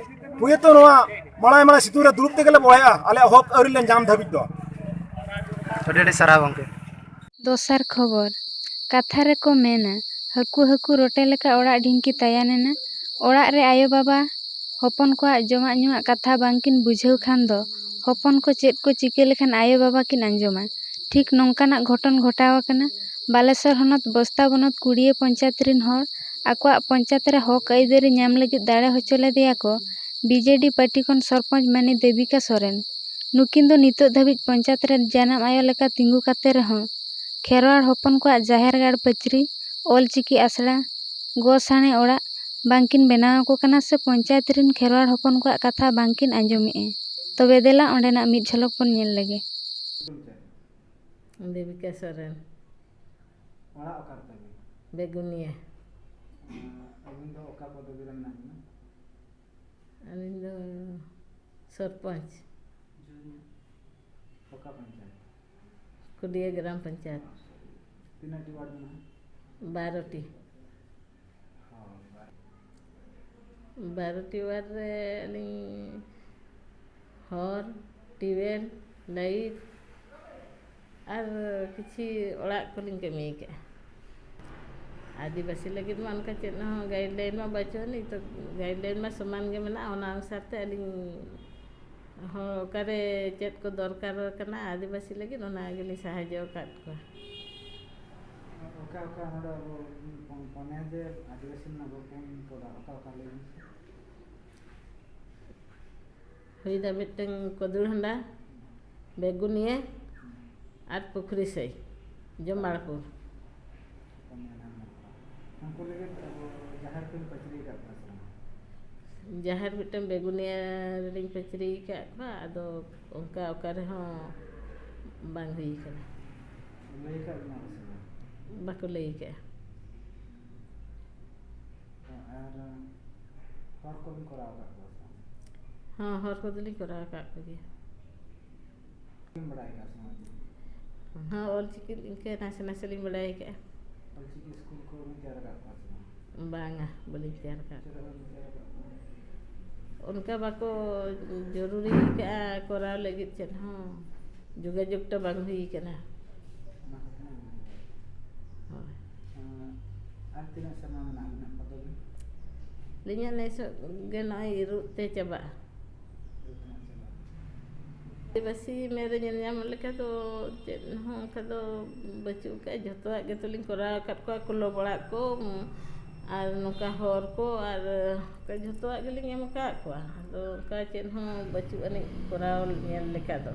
ᱦᱳᱭᱛᱳ ᱱᱚᱣᱟ ᱢᱟᱲᱟᱭ ᱢᱟᱲᱟᱭ ᱥᱤᱛᱩᱝ ᱨᱮ ᱫᱩᱲᱩᱵ ᱛᱮᱜᱮ ᱞᱮ ᱵᱚᱲᱦᱮᱜᱼᱟ, ᱟᱞᱮᱭᱟᱜ ᱦᱚᱠ ᱟᱹᱣᱨᱤ ᱞᱮ ᱧᱟᱢ ᱫᱷᱟᱹᱵᱤᱡ ᱫᱚ᱾ ᱟᱹᱰᱤ ᱟᱹᱰᱤ ᱥᱟᱨᱦᱟᱣ ᱜᱚᱢᱠᱮ᱾ ᱫᱚᱥᱟᱨ ᱠᱷᱚᱵᱚᱨ᱾ ᱠᱟᱛᱷᱟ ᱨᱮᱠᱚ ᱢᱮᱱᱟ, ᱦᱟᱹᱠᱩ ᱦᱟᱹᱠᱩ ᱨᱚᱴᱮ ᱞᱮᱠᱟ ᱚᱲᱟᱜ ᱰᱷᱤᱝᱠᱤ ᱛᱟᱭᱟᱱ ᱮᱱᱟ᱾ ᱚᱲᱟᱜ ᱨᱮ ᱟᱭᱳ ᱵᱟᱵᱟ ᱦᱚᱯᱚᱱ ᱠᱚᱣᱟᱜ ᱡᱚᱢᱟᱜ ᱧᱩᱣᱟᱜ ᱠᱟᱛᱷᱟ ᱵᱟᱝᱠᱤᱱ ᱵᱩᱡᱷᱟᱹᱣ ᱠᱷᱟᱱ ᱫᱚ, ᱦᱚᱯᱚᱱ ᱠᱚ ᱪᱮᱫ ᱠᱚ ᱪᱤᱠᱟᱹ ᱞᱮᱠᱷᱟᱱ ᱟᱭᱳ ᱵᱟᱵᱟ ᱠᱤᱱ ᱟᱸᱡᱚᱢᱟ? ᱴᱷᱤᱠ ᱱᱚᱝᱠᱟᱱᱟᱜ ᱜᱷᱚᱴᱚᱱ ᱜᱷᱚᱴᱟᱣ ᱟᱠᱟᱱᱟ ᱵᱟᱞᱮᱥᱚᱨ ᱦᱚᱱᱚᱛ ᱵᱚᱥᱛᱟ ᱵᱚᱱᱚᱛ ᱠᱩᱲᱤᱭᱟᱹ ᱯᱚᱧᱪᱟᱭᱮᱛ ᱨᱤᱱ ᱦᱚᱲ ᱟᱠᱚᱣᱟᱜ ᱯᱚᱧᱪᱟᱭᱮᱛ ᱨᱮ ᱦᱚᱠ ᱟᱹᱭᱫᱟᱹᱨᱤ ᱧᱟᱢ ᱞᱟᱹᱜᱤᱫ ᱫᱟᱲᱮ ᱦᱚᱪᱚ ᱞᱮᱫᱮᱭᱟ ᱠᱚ ᱵᱤ ᱡᱮ ᱰᱤ ᱯᱟᱨᱴᱤ ᱠᱷᱚᱱ ᱥᱚᱨᱯᱚᱧᱪ ᱢᱟᱹᱱᱤ ᱫᱮᱵᱤᱠᱟ ᱥᱚᱨᱮᱱ᱾ ᱱᱩᱠᱤᱱ ᱫᱚ ᱱᱤᱛᱚᱜ ᱫᱷᱟᱹᱵᱤᱡ ᱯᱚᱧᱪᱟᱭᱮᱛ ᱨᱮ ᱡᱟᱱᱟᱢ ᱟᱭᱳ ᱞᱮᱠᱟ ᱛᱤᱸᱜᱩ ᱠᱟᱛᱮ ᱨᱮᱦᱚᱸ ᱠᱷᱮᱨᱣᱟᱲ ᱦᱚᱯᱚᱱ ᱠᱚᱣᱟᱜ ᱡᱟᱦᱮᱨ ᱜᱟᱲ ᱯᱟᱹᱪᱨᱤ, ᱚᱞ ᱪᱤᱠᱤ ᱟᱥᱲᱟ, ᱜᱚ ᱥᱟᱬᱮ ᱚᱲᱟᱜ ᱵᱟᱝᱠᱤᱱ ᱵᱮᱱᱟᱣ ᱟᱠᱚ ᱠᱟᱱᱟ ᱥᱮ ᱯᱚᱧᱪᱟᱭᱮᱛ ᱨᱤᱱ ᱠᱷᱮᱨᱣᱟᱲ ᱦᱚᱯᱚᱱ ᱠᱚᱣᱟᱜ ᱠᱟᱛᱷᱟ ᱵᱟᱝᱠᱤᱱ ᱟᱸᱡᱚᱢᱮᱜᱼᱟ᱾ ᱛᱚᱵᱮ ᱫᱮᱞᱟ ᱚᱸᱰᱮᱱᱟᱜ ᱢᱤᱫ ᱡᱷᱚᱞᱚᱠ ᱵᱚᱱ ᱧᱮᱞ ᱞᱮᱜᱮ᱾ ᱫᱮᱵᱤᱠᱟ ᱥᱚᱨᱮᱱ᱾ ᱚᱲᱟᱜ ᱚᱠᱟ ᱨᱮ ᱛᱟᱵᱤᱱ? ᱵᱮᱜᱩᱱᱤᱭᱟᱹ᱾ ᱟᱹᱵᱤᱱ ᱫᱚ ᱚᱠᱟ ᱯᱚᱫᱚᱵᱤ ᱨᱮ ᱢᱮᱱᱟᱜ ᱵᱤᱱᱟ? ᱟᱹᱞᱤᱧ ᱫᱚ ᱥᱚᱨᱯᱚᱧᱪ᱾ ᱚᱠᱟ ᱯᱚᱧᱪᱟᱭᱮᱛ? ᱠᱩᱰᱤᱭᱟᱹ ᱜᱨᱟᱢ ᱯᱚᱧᱪᱟᱭᱮᱛ᱾ ᱛᱤᱱᱟᱹᱜ ᱴᱤ ᱣᱟᱨᱰ ᱢᱮᱱᱟᱜᱼᱟ? ᱵᱟᱨᱚ ᱴᱤ᱾ ᱦᱳᱭ, ᱵᱟᱨᱚ᱾ ᱵᱟᱨᱚᱴᱤ ᱣᱟᱨᱰ ᱨᱮ ᱟᱹᱞᱤᱧ ᱦᱚᱨ, ᱴᱤᱣᱮᱞ, ᱞᱟᱭᱤᱴ ᱟᱨ ᱠᱤᱪᱷᱤ ᱚᱲᱟᱜ ᱠᱚᱞᱤᱧ ᱠᱟᱹᱢᱤ ᱠᱟᱜᱼᱟ᱾ ᱟᱹᱫᱤᱵᱟᱹᱥᱤ ᱞᱟᱹᱜᱤᱫ ᱢᱟ ᱚᱱᱠᱟ ᱪᱮᱫ ᱦᱚᱸ ᱜᱟᱭᱤᱰᱞᱟᱭᱤᱱ ᱢᱟ ᱵᱟᱹᱪᱩᱜ ᱟᱹᱱᱤᱡ, ᱛᱚ ᱜᱟᱭᱤᱰᱞᱟᱭᱤᱱ ᱢᱟ ᱥᱚᱢᱟᱱ ᱜᱮ ᱢᱮᱱᱟᱜᱼᱟ᱾ ᱚᱱᱟ ᱚᱱᱩᱥᱟᱨ ᱛᱮ ᱟᱹᱞᱤᱧ ᱦᱚᱸ ᱚᱠᱟᱨᱮ ᱪᱮᱫ ᱠᱚ ᱫᱚᱨᱠᱟᱨ ᱠᱟᱱᱟ ᱟᱹᱫᱤᱵᱟᱹᱥᱤ ᱞᱟᱹᱜᱤᱫ, ᱚᱱᱟ ᱜᱮᱞᱤᱧ ᱥᱟᱦᱟᱡᱽᱡᱚ ᱟᱠᱟᱫ ᱠᱚᱣᱟ᱾ ᱚᱠᱟ ᱚᱠᱟ ᱱᱚᱰᱮ ᱟᱵᱚ ᱯᱚᱱᱭᱟ ᱡᱮ ᱟᱹᱫᱤᱵᱟᱹᱥᱤ ᱨᱮᱱᱟᱜ ᱵᱚ ᱯᱩᱱ ᱴᱚᱞᱟ, ᱚᱠᱟ ᱚᱠᱟ ᱞᱟᱹᱭ ᱢᱮᱥᱮ? ᱦᱩᱭᱫᱟ ᱢᱤᱫᱴᱟᱝ ᱠᱚᱫᱩᱲᱦᱟᱸᱰᱟ, ᱵᱮᱜᱩᱱᱤᱭᱟᱹ ᱟᱨ ᱯᱩᱠᱷᱨᱤ ᱥᱟᱹᱭ, ᱡᱚᱢᱟᱲᱯᱩᱨ᱾ ᱩᱱᱠᱩ ᱞᱟᱹᱜᱤᱫ ᱟᱵᱚ ᱡᱟᱦᱮᱨ ᱠᱚᱧ ᱯᱟᱹᱪᱨᱤ ᱟᱠᱟᱫ ᱠᱚᱣᱟ ᱥᱮ ᱵᱟᱝ? ᱡᱟᱦᱮᱨ ᱢᱤᱫᱴᱟᱝ ᱵᱮᱜᱩᱱᱤᱭᱟᱹ ᱨᱮᱞᱤᱧ ᱯᱟᱹᱪᱨᱤ ᱟᱠᱟᱫ ᱠᱚᱣᱟ, ᱟᱫᱚ ᱚᱱᱠᱟ ᱚᱠᱟ ᱨᱮᱦᱚᱸ ᱵᱟᱝ ᱦᱩᱭ ᱠᱟᱱᱟ᱾ ᱞᱟᱹᱭ ᱟᱠᱟᱫ ᱵᱮᱱᱟ ᱠᱚ ᱥᱮ ᱵᱟᱝ? ᱵᱟᱠᱚ ᱞᱟᱹᱭ ᱟᱠᱟᱫᱼᱟ᱾ ᱟᱨ ᱦᱚᱨ ᱠᱚᱵᱤᱱ ᱠᱚᱨᱟᱣ ᱟᱠᱟᱫ ᱠᱚᱣᱟ ᱥᱮ ᱵᱟᱝ? ᱦᱚᱸ, ᱦᱚᱨ ᱠᱚᱫᱚᱞᱤᱧ ᱠᱚᱨᱟᱣ ᱟᱠᱟᱫ ᱠᱚᱜᱮᱭᱟ᱾ ᱵᱤᱱ ᱵᱟᱲᱟᱭ ᱟᱠᱟᱫ ᱥᱮ ᱵᱟᱝ? ᱦᱚᱸ, ᱚᱞ ᱪᱤᱠᱤ ᱤᱱᱠᱟᱹ ᱱᱟᱥᱮ ᱱᱟᱥᱮ ᱞᱤᱧ ᱵᱟᱲᱟᱭ ᱟᱠᱟᱫᱼᱟ᱾ ᱚᱞ ᱪᱤᱠᱤ ᱥᱠᱩᱞ ᱠᱚ ᱵᱤᱱ ᱛᱮᱭᱟᱨ ᱟᱠᱟᱫ ᱠᱚᱣᱟ ᱥᱮ ᱵᱟᱝ? ᱵᱟᱝᱟ, ᱵᱟᱹᱞᱤᱧ ᱛᱮᱭᱟᱨ ᱟᱠᱟᱫ᱾ ᱪᱮᱫᱟᱜ ᱵᱟᱹᱵᱤᱱ ᱛᱮᱭᱟᱨ ᱟᱠᱟᱫ ᱠᱚᱣᱟ? ᱚᱱᱠᱟ ᱵᱟᱠᱚ ᱡᱚᱨᱩᱨᱤ ᱟᱠᱟᱫᱼᱟ ᱠᱚᱨᱟᱣ ᱞᱟᱹᱜᱤᱫ ᱪᱮᱫ ᱦᱚᱸ᱾ ᱡᱳᱜᱟᱡᱳᱜᱽ ᱴᱟ ᱵᱟᱝ ᱦᱩᱭ ᱠᱟᱱᱟ᱾ ᱚᱱᱟ ᱠᱷᱟᱹᱛᱤᱨ ᱵᱟᱝ ᱦᱩᱭ ᱠᱟᱱᱟ᱾ ᱦᱳᱭ᱾ ᱟᱨ ᱛᱤᱱᱟᱹᱜ ᱥᱮᱨᱢᱟ ᱢᱮᱱᱟᱜᱼᱟ ᱟᱹᱵᱤᱱᱟᱜ ᱯᱚᱫᱚᱵᱤ? ᱟᱹᱞᱤᱧᱟᱜ ᱱᱮᱥᱚᱜ ᱜᱮ ᱱᱚᱜᱼᱚᱭ ᱤᱨᱩᱜ ᱛᱮ ᱪᱟᱵᱟᱜᱼᱟ᱾ ᱤᱨᱩᱜ ᱛᱮ ᱪᱟᱵᱟᱜᱼᱟ᱾ ᱟᱹᱫᱤᱵᱟᱹᱥᱤ ᱢᱮᱱ ᱨᱮ ᱧᱮᱞ ᱧᱟᱢᱚᱜ ᱞᱮᱠᱟ ᱫᱚ ᱪᱮᱫ ᱦᱚᱸ ᱚᱱᱠᱟ ᱫᱚ ᱵᱟᱹᱪᱩᱜ ᱟᱠᱟᱫᱼᱟ᱾ ᱡᱷᱚᱛᱚᱣᱟᱜ ᱜᱮᱛᱚᱞᱤᱧ ᱠᱚᱨᱟᱣ ᱟᱠᱟᱫ ᱠᱚᱣᱟ, ᱠᱩᱞᱚᱵ ᱚᱲᱟᱜ ᱠᱚ, ᱟᱨ ᱱᱚᱝᱠᱟ ᱦᱚᱨ ᱠᱚ, ᱟᱨ ᱡᱷᱚᱛᱚᱣᱟᱜ ᱜᱮᱞᱤᱧ ᱮᱢ ᱟᱠᱟᱫ ᱠᱚᱣᱟ᱾ ᱟᱫᱚ ᱚᱱᱠᱟ ᱪᱮᱫ ᱦᱚᱸ ᱵᱟᱹᱪᱩᱜ ᱟᱹᱱᱤᱡ ᱠᱚᱨᱟᱣ ᱧᱮᱞ ᱞᱮᱠᱟ ᱫᱚ᱾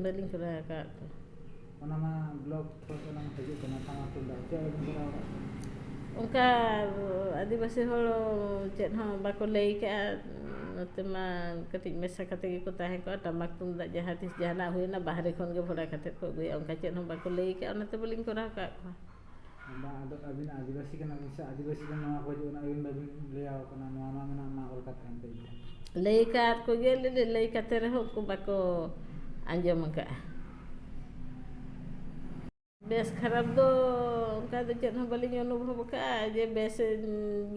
ᱵᱟᱹᱞᱤᱧ ᱠᱚᱨᱟᱣ ᱟᱠᱟᱫ ᱠᱚᱣᱟ᱾ ᱚᱱᱟ ᱢᱟ ᱵᱞᱚᱠ ᱛᱷᱚᱨ ᱠᱷᱚᱱ ᱦᱤᱡᱩᱜ ᱠᱟᱱᱟ, ᱴᱟᱢᱟᱠ ᱛᱩᱢᱫᱟᱜ ᱪᱮᱫ ᱵᱟᱵᱤᱱ ᱠᱚᱨᱟᱣ ᱟᱠᱟᱫ ᱛᱟᱦᱮᱸᱫ? ᱚᱱᱠᱟ ᱟᱹᱫᱤᱵᱟᱹᱥᱤ ᱦᱚᱲ ᱪᱮᱫ ᱦᱚᱸ ᱵᱟᱠᱚ ᱞᱟᱹᱭ ᱠᱟᱜᱼᱟ᱾ ᱱᱚᱛᱮ ᱢᱟ ᱠᱟᱹᱴᱤᱡ ᱢᱮᱥᱟ ᱠᱟᱛᱮ ᱜᱮᱠᱚ ᱛᱟᱦᱮᱸ ᱠᱚᱜᱼᱟ᱾ ᱴᱟᱢᱟᱠ ᱛᱩᱢᱫᱟᱜ ᱡᱟᱦᱟᱸ ᱛᱤᱥ ᱡᱟᱦᱟᱱᱟᱜ ᱦᱩᱭᱱᱟ, ᱵᱟᱦᱨᱮ ᱠᱷᱚᱱ ᱜᱮ ᱵᱷᱚᱲᱟ ᱠᱟᱛᱮ ᱠᱚ ᱟᱹᱜᱩᱭᱟ᱾ ᱚᱱᱠᱟ ᱪᱮᱫ ᱦᱚᱸ ᱵᱟᱠᱚ ᱞᱟᱹᱭ ᱠᱟᱜᱼᱟ, ᱚᱱᱟᱛᱮ ᱵᱟᱹᱞᱤᱧ ᱠᱚᱨᱟᱣ ᱠᱟᱜ ᱠᱚᱣᱟ᱾ ᱵᱟᱝ, ᱟᱫᱚ ᱟᱹᱵᱤᱱ ᱟᱹᱫᱤᱵᱟᱹᱥᱤ ᱠᱟᱱᱟ ᱵᱤᱱ ᱥᱮ, ᱟᱹᱫᱤᱵᱟᱹᱥᱤ ᱨᱮᱱ ᱱᱚᱣᱟ ᱠᱚ ᱦᱤᱡᱩᱜ ᱠᱟᱱᱟ, ᱟᱹᱵᱤᱱ ᱵᱟᱹᱵᱤᱱ ᱞᱟᱹᱭ ᱟᱠᱚ ᱠᱟᱱᱟ, ᱱᱚᱣᱟ ᱢᱟ ᱢᱮᱱᱟᱜ ᱢᱟ ᱚᱞ ᱠᱟᱛᱮ ᱮᱱᱛᱮ ᱤᱧ ᱴᱷᱮᱱ᱾ ᱞᱟᱹᱭ ᱠᱟᱜ ᱠᱚᱜᱮᱭᱟᱞᱮ, ᱞᱟᱹᱭ ᱠᱟᱛᱮ ᱨᱮᱦᱚᱸ ᱩᱱᱠᱩ ᱵᱟᱠᱚ ᱟᱸᱡᱚᱢ ᱟᱠᱟᱜᱼᱟ᱾ ᱵᱮᱥ ᱠᱷᱟᱨᱟᱯ ᱫᱚ ᱚᱱᱠᱟ ᱫᱚ ᱪᱮᱫ ᱦᱚᱸ ᱵᱟᱹᱞᱤᱧ ᱚᱱᱩᱵᱷᱚᱵ ᱟᱠᱟᱫᱼᱟ, ᱡᱮ ᱵᱮᱥ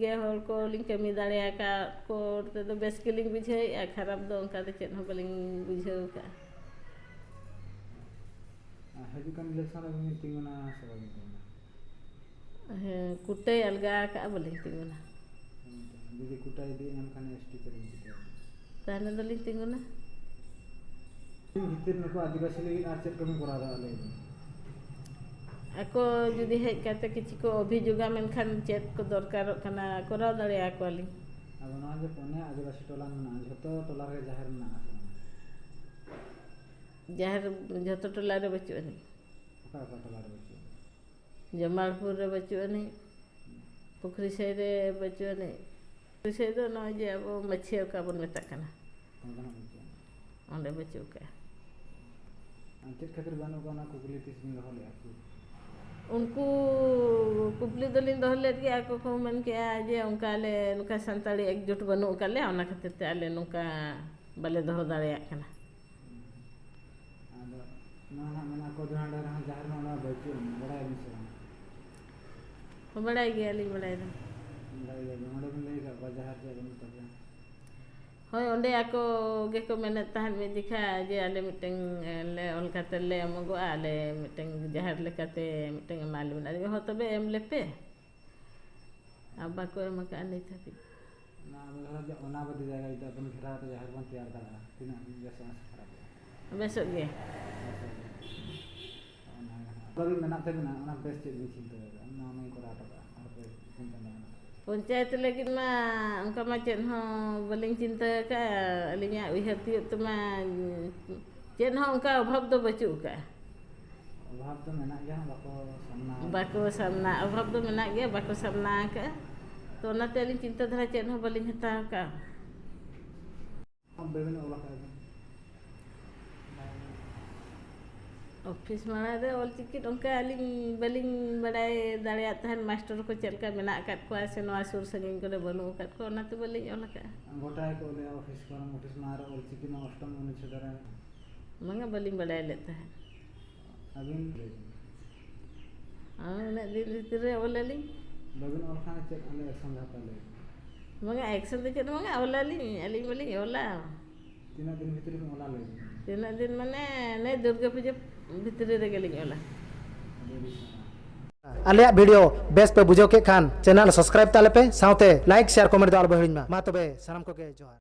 ᱜᱮ ᱦᱚᱲ ᱠᱚᱞᱤᱧ ᱠᱟᱹᱢᱤ ᱫᱟᱲᱮ ᱟᱠᱟᱫ ᱠᱚ ᱛᱮᱫᱚ ᱵᱮᱥ ᱜᱮᱞᱤᱧ ᱵᱩᱡᱷᱟᱹᱣᱮᱫᱼᱟ, ᱠᱷᱟᱨᱟᱯ ᱫᱚ ᱚᱱᱠᱟ ᱫᱚ ᱪᱮᱫ ᱦᱚᱸ ᱵᱟᱹᱞᱤᱧ ᱵᱩᱡᱷᱟᱹᱣ ᱟᱠᱟᱫᱼᱟ᱾ ᱟᱨ ᱦᱤᱡᱩᱜ ᱠᱟᱱ ᱤᱞᱮᱠᱥᱚᱱ ᱨᱮ ᱵᱤᱱ ᱛᱤᱸᱜᱩᱱᱟ ᱥᱮ ᱵᱟᱵᱤᱱ ᱛᱤᱸᱜᱩᱱᱟ? ᱦᱮᱸ, ᱠᱩᱴᱟᱹᱭ ᱟᱞᱜᱟ ᱟᱠᱟᱫᱼᱟ, ᱵᱟᱹᱞᱤᱧ ᱛᱤᱸᱜᱩᱱᱟ᱾ ᱡᱩᱫᱤ ᱠᱩᱴᱟᱹᱭ ᱤᱫᱤ ᱮᱱᱠᱷᱟᱱ ᱮᱥ ᱴᱤ ᱪᱮᱫ ᱵᱤᱱ ᱪᱤᱠᱟᱹᱭᱟ? ᱛᱟᱦᱞᱮ ᱫᱚᱞᱤᱧ ᱛᱤᱸᱜᱩᱱᱟ᱾ ᱵᱷᱤᱛᱤᱨ ᱱᱩᱠᱩ ᱟᱹᱫᱤᱵᱟᱹᱥᱤ ᱞᱟᱹᱜᱤᱫ ᱟᱨ ᱪᱮᱫ ᱠᱚᱵᱤᱱ ᱠᱚᱨᱟᱣ ᱫᱟᱲᱮᱭᱟᱜᱼᱟ, ᱞᱟᱹᱭ ᱵᱤᱱ? ᱟᱠᱚ ᱡᱩᱫᱤ ᱦᱮᱡ ᱠᱟᱛᱮ ᱠᱤᱪᱷᱩ ᱠᱚ ᱚᱵᱷᱤᱡᱳᱜᱟ, ᱢᱮᱱᱠᱷᱟᱱ ᱪᱮᱫ ᱠᱚ ᱫᱚᱨᱠᱟᱨᱚᱜ ᱠᱟᱱᱟ, ᱠᱚᱨᱟᱣ ᱫᱟᱲᱮᱭᱟᱠᱚᱣᱟᱞᱤᱧ᱾ ᱟᱫᱚ ᱱᱚᱣᱟ ᱡᱮ ᱯᱩᱱᱭᱟ ᱟᱹᱫᱤᱵᱟᱹᱥᱤ ᱴᱚᱞᱟ ᱢᱮᱱᱟᱜᱼᱟ, ᱡᱷᱚᱛᱚ ᱴᱚᱞᱟ ᱨᱮᱜᱮ ᱡᱟᱦᱮᱨ ᱢᱮᱱᱟᱜᱼᱟ ᱥᱮ ᱵᱟᱝ? ᱡᱟᱦᱮᱨ ᱡᱷᱚᱛᱚ ᱴᱚᱞᱟ ᱨᱮ ᱵᱟᱹᱪᱩᱜ ᱟᱹᱱᱤᱡ᱾ ᱚᱠᱟ ᱚᱠᱟ ᱴᱚᱞᱟ ᱨᱮ ᱵᱟᱹᱪᱩᱜᱼᱟ? ᱡᱟᱢᱟᱞᱯᱩᱨ ᱨᱮ ᱵᱟᱹᱪᱩᱜ ᱟᱹᱱᱤᱡ, ᱯᱩᱠᱷᱨᱤ ᱥᱟᱹᱭ ᱨᱮ ᱵᱟᱹᱪᱩᱜ ᱟᱹᱱᱤᱡ᱾ ᱯᱩᱠᱷᱨᱤ ᱥᱟᱹᱭ ᱫᱚ ᱱᱚᱜᱼᱚᱭ ᱡᱮ ᱟᱵᱚ ᱢᱟᱹᱪᱷᱤᱭᱟᱹ ᱚᱠᱟ ᱵᱚᱱ ᱢᱮᱛᱟᱜ ᱠᱟᱱᱟ, ᱚᱸᱰᱮᱱᱟᱜ ᱵᱟᱹᱪᱩᱜᱼᱟ᱾ ᱚᱸᱰᱮ ᱵᱟᱹᱪᱩᱜ ᱟᱠᱟᱫᱼᱟ᱾ ᱟᱨ ᱪᱮᱫ ᱠᱷᱟᱹᱛᱤᱨ ᱵᱟᱹᱱᱩᱜ ᱟᱠᱟᱫ, ᱚᱱᱟ ᱠᱩᱠᱞᱤ ᱛᱤᱥ ᱵᱤᱱ ᱫᱚᱦᱚ ᱞᱮᱫᱼᱟ ᱠᱤ? ᱩᱱᱠᱩ ᱠᱩᱠᱞᱤ ᱫᱚᱞᱤᱧ ᱫᱚᱦᱚ ᱞᱮᱫ ᱜᱮᱭᱟ, ᱟᱠᱚ ᱠᱚ ᱢᱮᱱ ᱠᱮᱜᱼᱟ ᱡᱮ ᱚᱱᱠᱟ ᱟᱞᱮ ᱱᱚᱝᱠᱟ ᱥᱟᱱᱛᱟᱲᱤ ᱮᱠᱡᱩᱴ ᱵᱟᱹᱱᱩᱜ ᱟᱠᱟᱫ ᱞᱮᱭᱟ, ᱚᱱᱟ ᱠᱷᱟᱹᱛᱤᱨ ᱛᱮ ᱟᱞᱮ ᱱᱚᱝᱠᱟ ᱵᱟᱞᱮ ᱫᱚᱦᱚ ᱫᱟᱲᱮᱭᱟᱜ ᱠᱟᱱᱟ᱾ ᱟᱫᱚ ᱱᱚᱣᱟ ᱦᱟᱸᱜ ᱢᱮᱱᱟᱜᱼᱟ, ᱠᱚᱫᱩᱦᱟᱸᱰᱟ ᱨᱮᱦᱚᱸ ᱡᱟᱦᱮᱨ ᱢᱟ ᱚᱸᱰᱮ ᱵᱟᱹᱪᱩᱜ ᱟᱹᱱᱤᱡ, ᱵᱟᱲᱟᱭᱟᱵᱤᱱ ᱥᱮ ᱵᱟᱝ? ᱦᱚᱸ, ᱵᱟᱲᱟᱭ ᱜᱮᱭᱟᱞᱤᱧ, ᱵᱟᱲᱟᱭ ᱫᱚ᱾ ᱵᱟᱲᱟᱭ ᱜᱮᱭᱟᱵᱤᱱ, ᱚᱸᱰᱮ ᱵᱤᱱ ᱞᱟᱹᱭ ᱟᱠᱟᱫ ᱠᱚᱣᱟ ᱡᱟᱦᱮᱨ ᱪᱮᱫ ᱵᱟᱹᱱᱩᱜ ᱛᱟᱯᱮᱭᱟ? ᱦᱳᱭ, ᱚᱸᱰᱮ ᱟᱠᱚ ᱜᱮᱠᱚ ᱢᱮᱱᱮᱫ ᱛᱟᱦᱮᱸᱫ ᱢᱤᱫ ᱡᱮᱠᱷᱟ ᱡᱮ ᱟᱞᱮ ᱢᱤᱫᱴᱮᱱ ᱞᱮ ᱚᱞ ᱠᱟᱛᱮ ᱞᱮ ᱮᱢᱚᱜᱚᱜᱼᱟ, ᱟᱞᱮ ᱢᱤᱫᱴᱮᱱ ᱡᱟᱦᱮᱨ ᱞᱮᱠᱟᱛᱮ ᱢᱤᱫᱴᱮᱱ ᱮᱢᱟ ᱞᱮ ᱵᱮᱱ᱾ ᱟᱫᱚ ᱦᱚᱸ ᱛᱚᱵᱮ ᱮᱢ ᱞᱮᱯᱮ, ᱟᱨ ᱵᱟᱠᱚ ᱮᱢ ᱟᱠᱟᱫᱼᱟ ᱱᱤᱛ ᱦᱟᱹᱵᱤᱡ᱾ ᱚᱱᱟ ᱟᱵᱚ ᱫᱷᱚᱨᱚ ᱡᱮ ᱚᱱᱟ ᱵᱟᱹᱫᱤ ᱡᱟᱭᱜᱟ ᱡᱩᱫᱤ ᱟᱵᱚᱱ ᱜᱷᱮᱨᱟᱣ ᱠᱟᱛᱮ ᱡᱟᱦᱮᱨ ᱵᱚᱱ ᱛᱮᱭᱟᱨ ᱫᱟᱲᱮᱭᱟᱜᱼᱟ, ᱛᱤᱱᱟᱹᱜ ᱵᱮᱥᱚᱜᱼᱟ ᱥᱮ ᱠᱷᱟᱨᱟᱯᱚᱜᱼᱟ? ᱵᱮᱥᱚᱜ ᱜᱮ᱾ ᱚᱱᱟ ᱜᱮ ᱦᱟᱸᱜ᱾ ᱟᱫᱚ ᱢᱮᱱᱟᱜ ᱛᱟᱵᱤᱱᱟ, ᱚᱱᱟ ᱵᱮᱥ ᱪᱮᱫ ᱵᱤᱱ ᱪᱤᱱᱛᱟᱹ ᱠᱟᱫᱟ? ᱱᱚᱣᱟ ᱢᱟᱧ ᱠᱚᱨᱟᱣ ᱦᱚᱴᱚ ᱠᱟᱜᱼᱟ, ᱟᱨ ᱯᱮ ᱯᱩᱱ ᱪᱟᱸᱫᱳ ᱢᱮᱱᱟᱜᱼᱟ᱾ ᱯᱚᱧᱪᱟᱭᱮᱛ ᱞᱟᱹᱜᱤᱫ ᱢᱟ ᱚᱱᱠᱟ ᱢᱟ ᱪᱮᱫ ᱦᱚᱸ ᱵᱟᱹᱞᱤᱧ ᱪᱤᱱᱛᱟᱹ ᱟᱠᱟᱫᱼᱟ᱾ ᱟᱹᱞᱤᱧᱟᱜ ᱩᱭᱦᱟᱹᱨ ᱛᱤᱭᱳᱜ ᱛᱮᱢᱟ ᱪᱮᱫ ᱦᱚᱸ ᱚᱱᱠᱟ ᱚᱵᱷᱟᱵᱽ ᱫᱚ ᱵᱟᱹᱪᱩᱜ ᱟᱠᱟᱫᱼᱟ᱾ ᱚᱵᱷᱟᱵᱽ ᱫᱚ ᱢᱮᱱᱟᱜ ᱜᱮᱭᱟ, ᱵᱟᱠᱚ ᱥᱟᱢᱱᱟ᱾ ᱵᱟᱠᱚ ᱥᱟᱢᱱᱟ, ᱚᱵᱷᱟᱵᱽ ᱫᱚ ᱢᱮᱱᱟᱜ ᱜᱮᱭᱟ, ᱵᱟᱠᱚ ᱥᱟᱢᱱᱟ ᱟᱠᱟᱫᱼᱟ᱾ ᱛᱚ ᱚᱱᱟᱛᱮ ᱟᱹᱞᱤᱧ ᱪᱤᱱᱛᱟᱹ ᱫᱷᱟᱨᱟ ᱪᱮᱫ ᱦᱚᱸ ᱵᱟᱹᱞᱤᱧ ᱦᱟᱛᱟᱣ ᱟᱠᱟᱫᱼᱟ᱾ ᱵᱟᱵᱮᱱ ᱚᱞ ᱟᱠᱟᱫ ᱵᱮᱱ? ᱚᱯᱷᱤᱥ ᱢᱟᱲᱟᱝ ᱨᱮ ᱚᱞᱪᱤᱠᱤ ᱚᱱᱠᱟ ᱟᱹᱞᱤᱧ ᱵᱟᱹᱞᱤᱧ ᱵᱟᱲᱟᱭ ᱫᱟᱲᱮᱭᱟᱜ ᱛᱟᱦᱮᱸᱫ, ᱢᱟᱥᱴᱟᱨ ᱠᱚ ᱪᱮᱫ ᱞᱮᱠᱟ ᱢᱮᱱᱟᱜ ᱟᱠᱟᱫ ᱠᱚᱣᱟ ᱥᱮ ᱱᱚᱣᱟ ᱥᱩᱨ ᱥᱟᱺᱜᱤᱧ ᱠᱚᱨᱮ ᱵᱟᱹᱱᱩᱜ ᱟᱠᱟᱫ ᱠᱚᱣᱟ, ᱚᱱᱟᱛᱮ ᱵᱟᱹᱞᱤᱧ ᱚᱞ ᱟᱠᱟᱫᱼᱟ᱾ ᱜᱚᱴᱟ ᱜᱮᱠᱚ ᱚᱞᱮᱜᱼᱟ ᱚᱯᱷᱤᱥ ᱠᱚᱨᱮ, ᱚᱯᱷᱤᱥ ᱢᱟᱲᱟᱝ ᱨᱮ ᱚᱞᱪᱤᱠᱤ ᱢᱟ ᱚᱥᱴᱚᱢ ᱚᱱᱩᱪᱪᱷᱮᱫ ᱨᱮ᱾ ᱵᱟᱝᱟ, ᱵᱟᱹᱞᱤᱧ ᱵᱟᱲᱟᱭ ᱞᱮᱫ ᱛᱟᱦᱮᱸᱫ᱾ ᱟᱹᱵᱤᱱ ᱞᱟᱹᱭ ᱵᱤᱱ᱾ ᱟᱨ ᱩᱱᱟᱹᱜ ᱫᱤᱱ ᱵᱷᱤᱛᱤᱨ ᱨᱮ ᱚᱞ ᱟᱹᱞᱤᱧ᱾ ᱵᱟᱵᱤᱱ ᱚᱞ ᱠᱷᱟᱱ ᱪᱮᱫ ᱟᱞᱮ ᱮᱠᱥᱚᱱ ᱞᱮ ᱦᱟᱛᱟᱣ ᱞᱟᱹᱭ? ᱵᱟᱝᱟ, ᱮᱠᱥᱚᱱ ᱫᱚ ᱪᱮᱫ ᱦᱚᱸ ᱵᱟᱝᱟ, ᱚᱞ ᱟᱹᱞᱤᱧ, ᱟᱹᱞᱤᱧ ᱵᱟᱹᱞᱤᱧ ᱚᱞᱟ᱾ ᱛᱤᱱᱟᱹᱜ ᱫᱤᱱ ᱵᱷᱤᱛᱨᱤ ᱵᱤᱱ ᱚᱞᱟ ᱞᱟᱹᱭ ᱵᱤᱱ? ᱛᱤᱱᱟᱹᱜ ᱫᱤᱱ ᱢᱟᱱᱮ, ᱱᱤᱭᱟᱹ ᱫᱩᱨᱜᱟᱹ ᱯᱩᱡᱟᱹ ᱵᱷᱤᱛᱨᱤ ᱨᱮᱜᱮ ᱞᱤᱧ ᱚᱞᱟ᱾ ᱟᱹᱰᱤ ᱟᱹᱰᱤ ᱥᱟᱨᱦᱟᱣ᱾ ᱟᱞᱮᱭᱟᱜ video ᱵᱮᱥ ᱯᱮ ᱵᱩᱡᱷᱟᱹᱣ ᱠᱮᱫ ᱠᱷᱟᱱ channel subscribe ᱛᱟᱞᱮ ᱯᱮ, ᱥᱟᱶᱛᱮ like, share, comment ᱫᱚ ᱟᱞᱚ ᱯᱮ ᱦᱤᱲᱤᱧ ᱢᱟ᱾ ᱢᱟ ᱛᱚᱵᱮ ᱥᱟᱱᱟᱢ ᱠᱚᱜᱮ ᱡᱚᱦᱟᱨ᱾